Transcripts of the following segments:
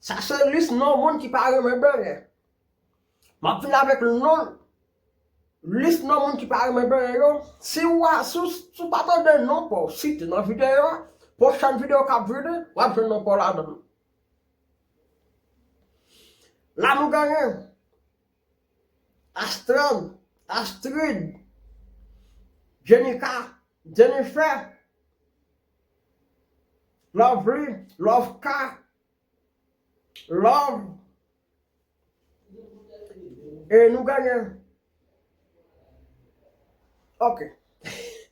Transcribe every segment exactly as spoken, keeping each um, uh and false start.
Sa se lis non moun ki pa renmen benyen. M ap vin avèk non, lis non moun ki pa renmen benyen yo. Si w a, si w, si w pa tande non pa w site nan videyo a, pwochèn videyo k ap vini, w ap jwenn non pa w ladan l. La nou genyen Astran, Astrid, Jenica, Jennifer, Lovely, Loveka, Love. E nou genyen. Ok.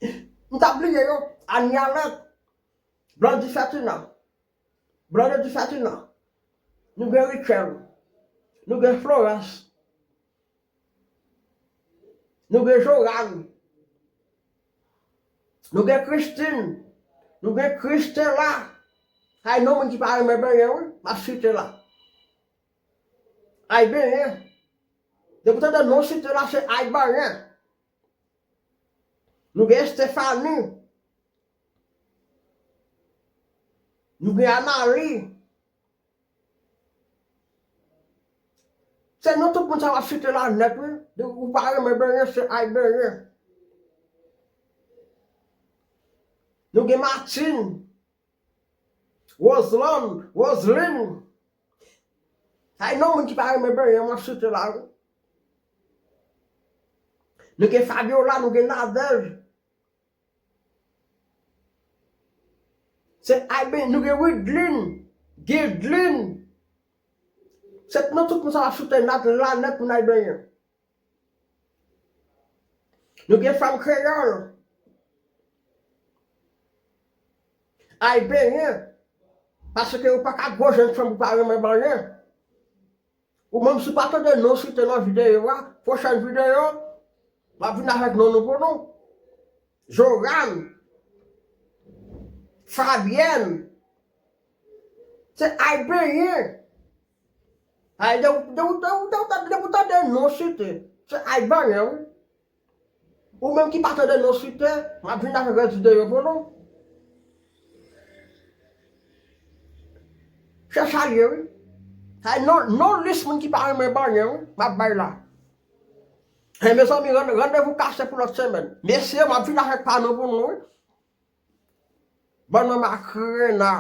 M t ap bliye yo. Anialet, Blondie Fatina. Blondie Fatina. Nou gen Richel. Nou gen Florence. Nou gen Joran. Nou gen Christine. Nou gen Christella. Ay non moun ki pa renmen benyen, wi. M ap site la. Ay benyen. Depi w tande non site la, se ay benyen. Nou gen Stephanie. Nou gen Anali. Se non tout moun sa w ap site la nèt, wi. Ou pa renmen benyen, se ay benyen. Nou gen Martine, Roseland, Roseline. Ay non moun ki pa renmen benyen, m ap site la, wi. Nou gen Fabiola, nou gen Nadège. Se ay benyen, nou gen Widlin, Gidlin. Se non tout moun sa w ap site nèt la nèt moun ay benyen. Nou gen fanm kreyòl. Ay benyen. Paske ou pa ka gwo jèn fanm ou pa renmen benyen. Ou menm si w pa tande non site nan videyo a, pwochèn videyo, m ap vin avèk non nou pou nou. Joran, Fabyèn, se ay benyen. Ay, de, de, de, de, de, depi w tande non site, se ay benyen, wi. Ou menm ki pa tande non site, m ap vin avèk rès videyo pou nou. Se sa l ye, wi. Sa non, non lis moun ki pa renmen benyen, wi, m ap bay la. E mezanmi, rann-, randevou kase pou lòt semèn. Mesye, m ap vin avèk pa nou pou nou, wi. Bann manman krena.